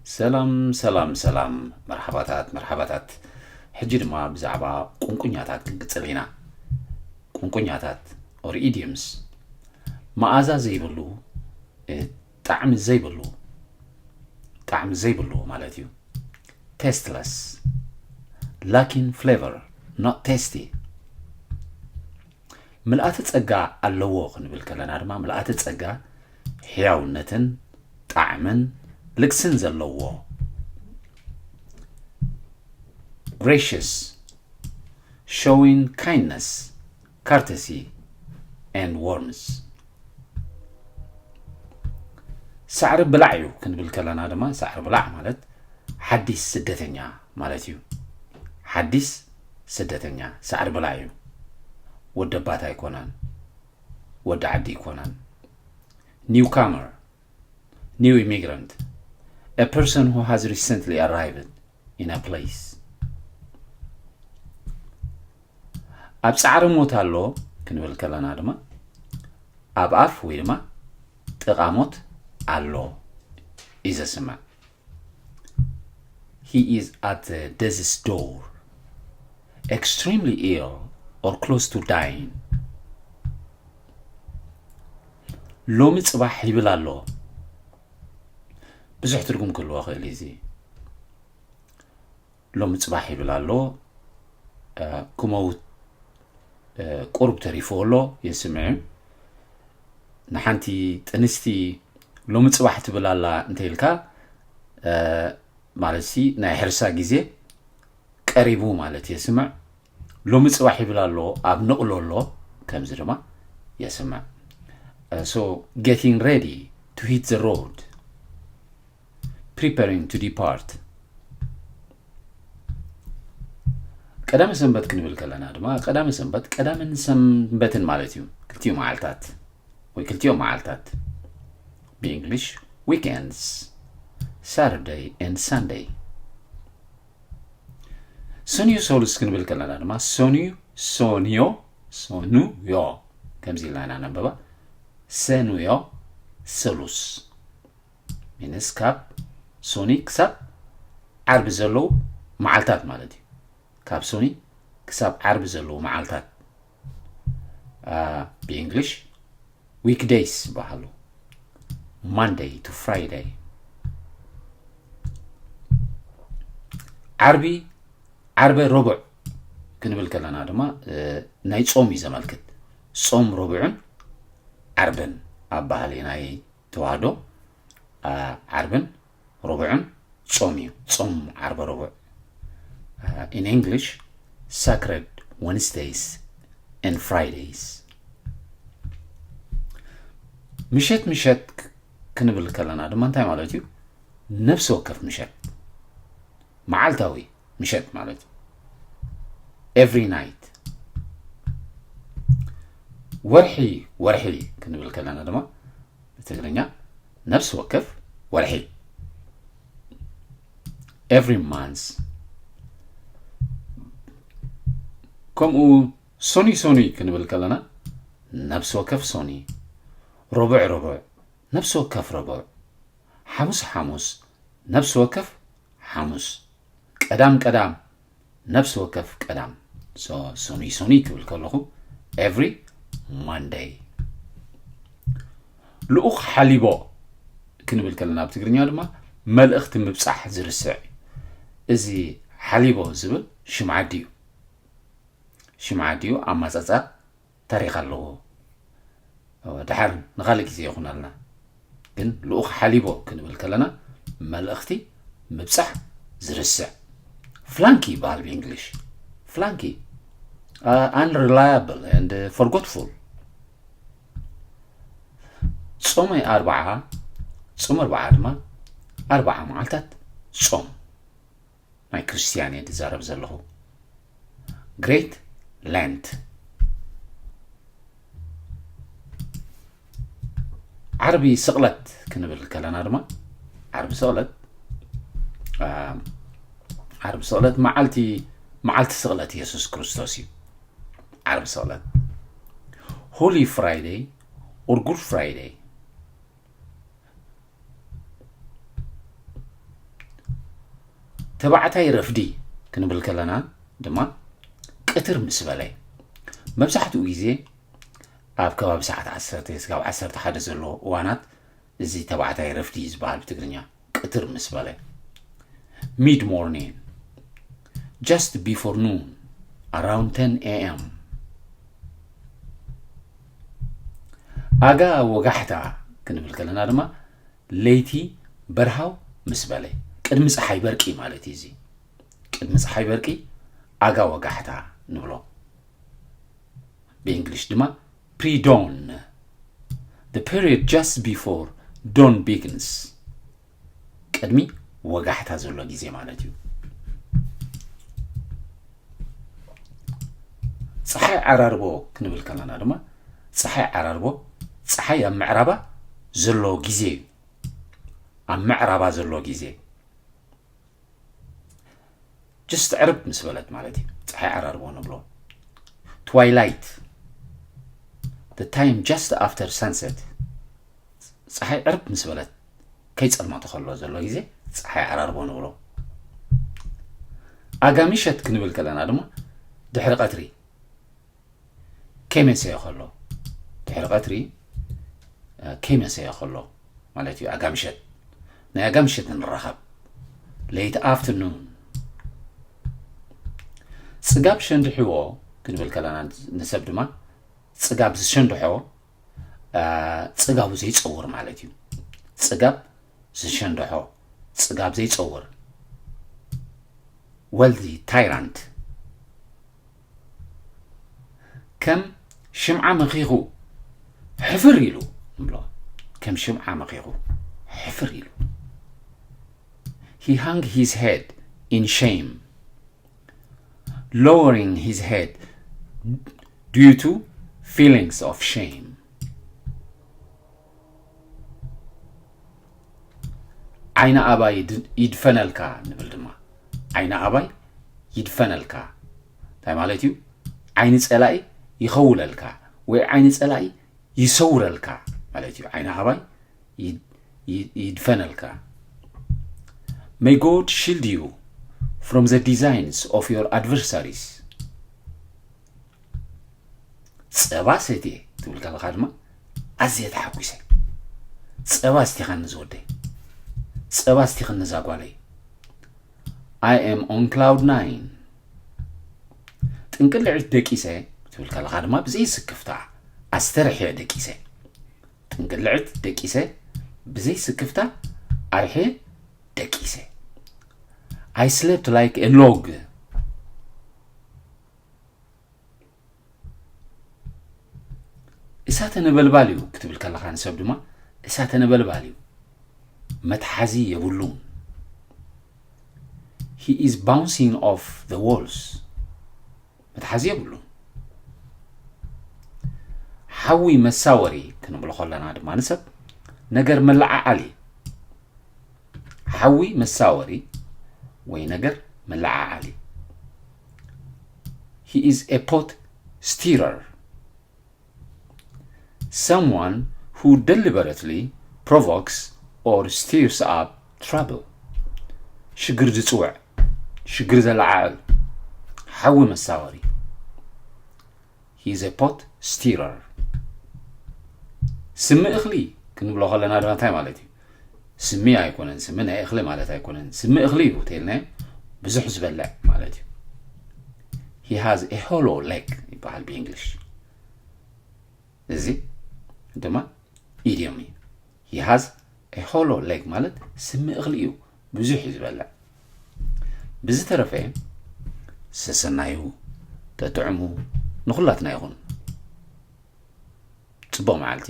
ሰላም ሰላም ሰላም፣ መርሓባታት መርሓባታት። ሕጂ ድማ ብዛዕባ ቁንቁኛታት ክንቅጽል ኢና። ቁንቁኛታት or idioms፣ መኣዛ ዘይብሉ፣ እ፣ ጣዕሚ ዘይብሉ፣ ጣዕሚ ዘይብሉ ማለት እዩ። Tasteless, lacking flavor, not tasty። ምልኣተ ጸጋ ኣለዎ ክንብል ከለና ድማ፣ ምልኣተ ጸጋ ሕያውነትን ጣዕምን ልግስን ዘለዎ። Gracious, showing kindness, courtesy, and warmth። ሳዕሪ ብላዕ እዩ ክንብል ከለና ድማ፣ ሳዕሪ ብላዕ ማለት ሓዲስ ስደተኛ ማለት እዩ። ሓዲስ ስደተኛ ሳዕሪ ብላዕ እዩ። ወደባት ኣይኮነን፣ ወዲ ዓዲ ኣይኮነን። Newcomer, new immigrant, a person who has recently arrived in a place። ኣብ ጻዕሪ ሞት ኣሎ ክንብል ከለና ድማ፣ ኣብ ኣፍ ወይ ድማ ጥቓ ሞት ኣሎ እዩ ዘስምዕ። He is at the death's door, extremely ill or close to dying. ሎሚ ጽባሕ ይብል ኣሎ። ብዙሕ ትርጉም ክህልዎ ክእል እዩ እዚ። ሎሚ ጽባሕ ይብል ኣሎ፣ እ፣ ክመውት፣ እ፣ ቁሩብ ተሪፍዎ ኣሎ፣ የስምዕ እዩ። ንሓንቲ ጥንስቲ ሎሚ ጽባሕ ትብል ኣላ እንተ ኢልካ፣ እ፣ ማለትሲ ናይ ሕርሳ ግዜ ቀሪቡ ማለት የስምዕ። ሎሚ ጽባሕ ይብል ኣሎ፣ ኣብ ንቕሎ ኣሎ፣ ከምዚ ድማ የስምዕ። እ፣ so getting ready to hit the road, preparing to depart። ቀዳመ ሰንበት ክንብል ከለና ድማ፣ ቀዳመ ሰንበት ቀዳምን ሰንበትን ማለት እዩ። ክልቲኡ መዓልታት ወይ ክልቲኦም መዓልታት፣ ብእንግሊሽ weekends, Saturday and Sunday። ሰኑዮ ሰሉስ ክንብል ከለና ድማ፣ ሰኑዩ፣ ሰኑዮ፣ ሰኑዮ፣ ከምዚ ኢልና ኢና ነንበባ። ሰኑዮ ሰሉስ ሚንስ ካብ ሶኒ ክሳብ ዓርቢ ዘለዉ መዓልታት ማለት እዩ። ካብ ሶኒ ክሳብ ዓርቢ ዘለዉ መዓልታት፣ አ፣ ብእንግሊሽ weekdays ይበሃሉ። Monday to Friday። ዓርቢ፣ ዓርበ ረቡዕ ክንብል ከለና ድማ፣ እ፣ ናይ ጾም እዩ ዘመልክት። ጾም ረቡዕን ዓርብን ኣብ ባህሊ ናይ ተዋህዶ፣ አ፣ ዓርብን ረቡዕን ጾም እዩ። ጾም ዓርበ ረቡዕ። አ፣ in English, sacred Wednesdays and Fridays። ምሸት ምሸት ክ-፣ ክንብል ከለና ድማ እንታይ ማለት እዩ? ነፍሲ ወከፍ ምሸት፣ መዓልታዊ ምሸት ማለት እዩ። Every night። ወርሒ፣ ወርሒ ክንብል ከለና ድማ ብትግርኛ ነፍሲ ወከፍ ወርሒ፣ every month። ከምኡ ሶኒ፣ ሶኒ ክንብል ከለና ነፍሲ ወከፍ ሶኒ፣ ረቡዕ፣ ረቡዕ፣ ነፍሲ ወከፍ ረቡዕ፣ ሓሙስ፣ ሓሙስ፣ ነፍሲ ወከፍ ሓሙስ፣ ቀዳም፣ ቀዳም፣ ነፍሲ ወከፍ ቀዳም። So፣ ሶኒ፣ ሶኒ ክብል ከለኹ፣ every Monday። ልኡኽ ሓሊቦ ክንብል ከለና፣ ኣብ ትግርኛ ድማ መልእኽቲ ምብጻሕ ዝርስዕ። እዚ ሓሊቦ ዝብል ሽም ዓዲ እዩ። ሽም ዓዲ እዩ፣ ኣማጻጻ ታሪኽ ኣለዎ። ደሓር ንኻልእ ግዜ ይኹነልና። ግን ልኡኽ ሓሊቦ ክንብል ከለና፣ መልእኽቲ ምብጻሕ ዝርስዕ። ፍላንኪ ይበሃል ብእንግሊሽ። ፍላንኪ፣ አ፣ unreliable and forgetful። ጾመ ኣርብዓ፣ ጾመ ኣርብዓ ድማ ኣርብዓ መዓልታት ጾም ናይ ክርስትያን እየ ዝዛረብ ዘለኹ። Great Lent። ዓርቢ ስቕለት ክንብል ከለና ድማ፣ ዓርቢ ስቕለት፣ አ፣ ዓርቢ ስቕለት መዓልቲ፣ መዓልቲ ስቕለት የሱስ ክርስቶስ እዩ። ዓርቢ ስቕለት። Holy Friday or Good Friday። ተባዕታይ ረፍዲ ክንብል ከለና ድማ ቅትር ምስ በለ፣ መብዛሕትኡ ግዜ ኣብ ከባቢ ሰዓት ዓሰርተ ክሳብ ዓሰርተ ሓደ ዘሎ እዋናት፣ እዚ ተባዕታይ ረፍዲ ዝበሃል ብትግርኛ ቅትር ምስ በለ። Mid morning, just before noon, around ten a.m. ኣጋ ወጋሕታ ክንብል ከለና ድማ ለይቲ በርሃው ምስ በለ፣ ቅድሚ ፀሓይ በርቂ ማለት እዩ። እዚ ቅድሚ ፀሓይ በርቂ ኣጋ ወጋሕታ ንብሎ። ብእንግሊሽ ድማ pre-dawn, the period just before dawn begins, ቅድሚ ወጋሕታ ዘሎ ግዜ ማለት እዩ። ፀሓይ ዓራርቦ ክንብል ከለና ድማ፣ ፀሓይ ዓራርቦ፣ ፀሓይ ኣብ ምዕራባ ዘሎ ግዜ እዩ። ኣብ ምዕራባ ዘሎ ግዜ just ዕርብ ምስ በለት ማለት እዩ። ፀሓይ ዓራርቦ ንብሎ። Twilight, the time just after sunset, ፀሓይ ዕርብ ምስ በለት ከይፀልመተ ከሎ ዘሎ ግዜ ፀሓይ ዓራርቦ ንብሎ። ኣጋምሸት ክንብል ከለና ድማ ድሕሪ ቀትሪ ከይመሰየ ከሎ፣ ድሕሪ ቀትሪ ከይመሰየ ከሎ ማለት እዩ። ኣጋምሸት፣ ናይ ኣጋምሸት ንራኸብ። Late afternoon, ፅጋብ ሸንድሕዎ ክንብል ከለና ንሰብ ድማ ፅጋብ ዝሸንድሖ፣ ፅጋቡ ዘይፀውር ማለት እዩ። ፅጋብ ዝሸንድሖ፣ ፅጋብ ዘይፀውር፣ wealthy tyrant፣ ከም ሽምዓ መኺኹ ሕፍር ኢሉ ንብሎ። ከም ሽምዓ መኺኹ ሕፍር ኢሉ። He hung his head in shame, lowering his head due to feelings of shame. ዓይኒ ኣባይ ይድፈነልካ ንብል ድማ። ዓይኒ ኣባይ ይድፈነልካ እንታይ ማለት እዩ? ዓይኒ ፀላኢ ይኸውለልካ ወይ ዓይኒ ፀላኢ ይሰውረልካ ማለት እዩ። ዓይኒ ኣባይ ይድፈነልካ። May God shield you from the designs of your adversaries. ጸባ ሰትየ ትብል ከለኻ ድማ ኣዝየ ተሓጒሰ። ጸባ ስቲኻኒ ዝወደይ፣ ጸባ ስቲኽኒ ዛጓለይ። I am on cloud nine. ጥንቅልዒት ደቂሰ ትብል ከለኻ ድማ ብዘይ ስክፍታ ኣስተርሕየ ደቂሰ። ጥንቅልዕት ደቂሰ ብዘይ ስክፍታ ኣርሕየ ደቂሰ። I slept like a log. እሳተ ነበልባል እዩ ክትብል ከለኻ ንሰብ ድማ እሳተ ነበልባል እዩ። መትሓዚ የብሉን። He is bouncing off the walls. መትሓዚ የብሉን። ሓዊ መሳወሪ ክንብሎ ከለና ድማ ንሰብ ነገር መለዓዓሊ፣ ሓዊ መሳወሪ ወይ ነገር መለዓዓሊ። He is a pot stirrer. Someone who deliberately provokes or stirs up trouble. ሽግር ዝፅውዕ፣ ሽግር ዘለዓዕል፣ ሓዊ መሳወሪ። He is a pot stirrer. ስሚ እኽሊ ክንብሎ ከለና ድማ እንታይ ማለት እዩ? ስሚ ኣይኮነን፣ ስሚ ናይ እኽሊ ማለት ኣይኮነን። ስሚ እኽሊ እዩ ተይልናዮ፣ ብዙሕ ዝበልዕ ማለት እዩ። He has a hollow leg ይበሃል ብእንግሊሽ። እዚ ድማ ኢድዮም እዩ። He has a hollow leg ማለት ስሚ እኽሊ እዩ፣ ብዙሕ እዩ ዝበልዕ። ብዝተረፈ ሰሰናዩ፣ ተጥዕሙ፣ ንኹላትና ይኹን። ጽቡቕ መዓልቲ።